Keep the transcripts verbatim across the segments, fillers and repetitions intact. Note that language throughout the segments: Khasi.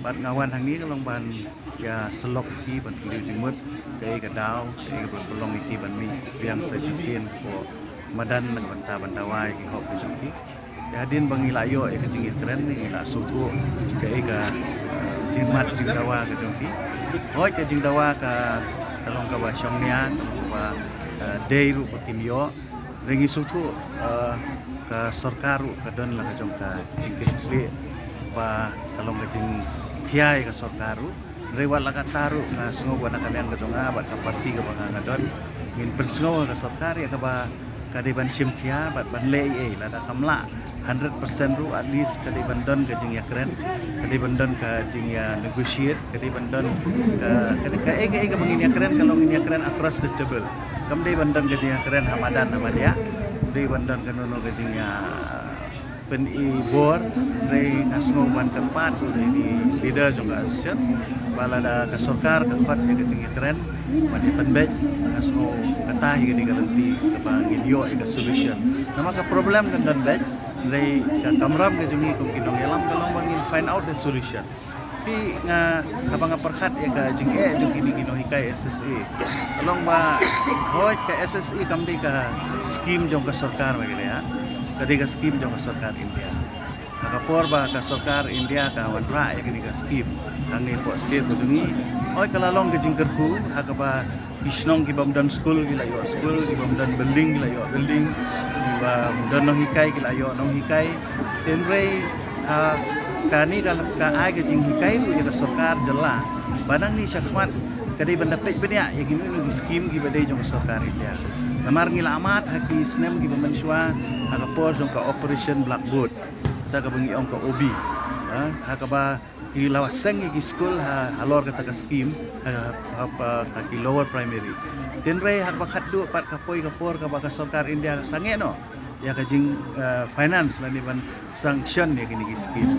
Bad nga wan hangne ka long ban ïa sylloh ïa ki ban kylli jingmut, kaei ka daw, kaei kaba pynlong ïa ki ban mih biang sa shisien hapoh madan na ka bynta ban dawa ïa ki hok ka jong ki. Te hadien ba ngi la ïoh ïa ka jingïakren, ngi la sngewthuh kaei ka, eh, jingmad jingdawa ka jong ki. Hooid, ka jingdawa ka, ka long kaba shongnia, ka long kaba, eh, dei ruh ba kim ïoh. Hynrei ngi sngewthuh, eh, ka sorkar ruh ka don la ka jong ka jingkitkhlieh ba ka long ka jingkhia ïa ka sorkar ruh. Hynrei wat la katta ruh nga sngew ba na ka liang ka jong nga bad ka parti kaba nga nga don, ngin pynsngew ha ka sorkar ïa kaba ka dei ban shim khia bad ban leh ei ei, lada kam lah hundred percent ruh, at least ka dei ban don ka jingïakren, ka dei ban don ka jingïa negotiate, ka dei ban don ka, ka dei, kaei kaei kaba ngin ïakren, ka long ngin ïakren across the table. Kam dei ban don ka jingïakren ha madan ha madiah, dei ban don kano kano ka jingïa pyn-i bor. Hynrei nga sngew ban kyrpad ruh ïa ki leader jong ka association ba lada ka sorkar ka khot ïa ka jingïakren ban ïa pynbeit, nga sngew kata hi ka dei ka lynti kaba ngin ïoh ïa ka solution. Namar ka problem kan don beit, hynrei ka kamram ka jong ngi kum ki nongïalam ka long ba ngin find out the solution. Phi, nga, haba nga pyrkhat ïa ka jingeh jong kine ki nonghikai S S A, ka long ba, hooid, ka S S A kam dei ka skim jong ka sorkar Meghalaya, ka dei ka skim jong ka sorkar India. Ha ka por ba ka sorkar India ka wanrah ïa kane ka skim hangne hapoh state ka jong ngi, hooid, ka la long ka jingkyrkhu ha kaba ki shnong ki bym don skul ki la ïoh skul, ki bym don building ki la ïoh building, ki bym don nonghikai ki la ïoh nonghikai. Hynrei, ah, kane ka, ka ai ka jinghikai ruh ïa ka sorkar jylla ba nangne shakhmat ka dei ban da peit bniah ïa kino kino ki skim kiba dei jong ka sorkar India. Namar ngi la mad ha ki snem kiba mynshuwa ha ka por jong ka Operation Blackboard, kata kaba ngi ong ka O B, ah, ha kaba ki la seng ïa ki skul ha, halor kata ka skim, ha, ha, ha, ha ki lower primary. Hynrei ha kaba khatduh pat ka poi ka por kaba ka sorkar India ka sangeh noh ïa ka jing, eh, finance lane ban sanction ïa kine ki skim.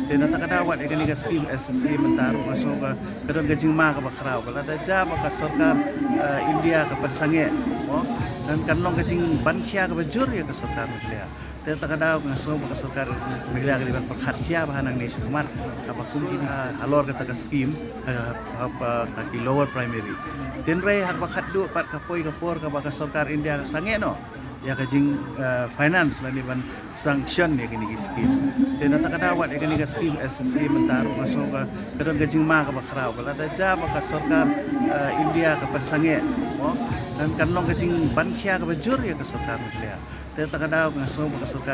Te na kata ka daw wat ïa kane ka skim S S A mynta ruh nga sngew ka, ka don ka jingma kaba khraw ba lada jia ba ka sorkar, eh, India ka pynsangeh, mo, kan, kan long ka jingban khia kaba jur ïa ka sorkar Meghalaya. Te kata ka daw nga sngew ba ka sorkar Meghalaya ka dei ban pyrkhat khia ba ha nangne shakhmat, haba kum kine, ha, halor kata ka skim, ha, ha, ha, ha ki lower primary. Hynrei ha kaba khatduh pat ka poi ka por kaba ka sorkar India ka sangeh noh ïa ka jing, eh, finance lane ban sanction ïa kine ki skim. Te na kata ka daw wat ïa kane ka skim S S A mynta ruh nga sngew ka, ka don ka jingma kaba khraw ba lada jia ba ka sorkar, eh, India ka pynsangeh, mo, kan, kan long ka jingban khia kaba jur ïa ka sorkar Meghalaya. Te kata ka daw nga sngew ba ka sorkar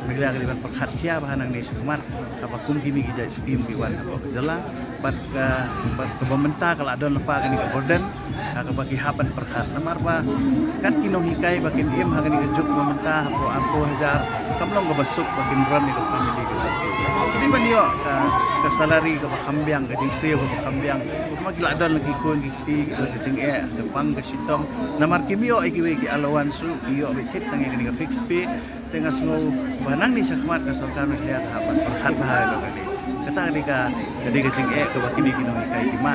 Meghalaya ka dei ban pyrkhat khia ba ha nangne shakhmat, haba kum kine ki jait skim ki wan hapoh ka jylla, bad ka, bad kaba mynta ka la don lypa kane ka burden ha kaba ki hap ban pyrkhat. Namar ba kat ki nonghikai ba kin im ha kane ka juk ba mynta hapoh arphew hajar, kam long kaba suk ba kin run ïa ka family ka jong ki. Ki dei ban ïoh ka, ka salary kaba kham biang, ka jingsiew kaba kham biang. Kumba ki la don la ki khun ki kti, ki don ka jingeh, ka pang ka shitom. Namar kim ïoh ïa kiwei ki allowance ruh, ki ïoh beit tang ïa kane ka fixed pay. Te nga sngew ba nangne shakhmat ka sorkar Meghalaya ka hap ban pyrkhat bha ïa kane. Kata ka dei ka, ka dei ka jingeh kaba kine ki nonghikai ki mad.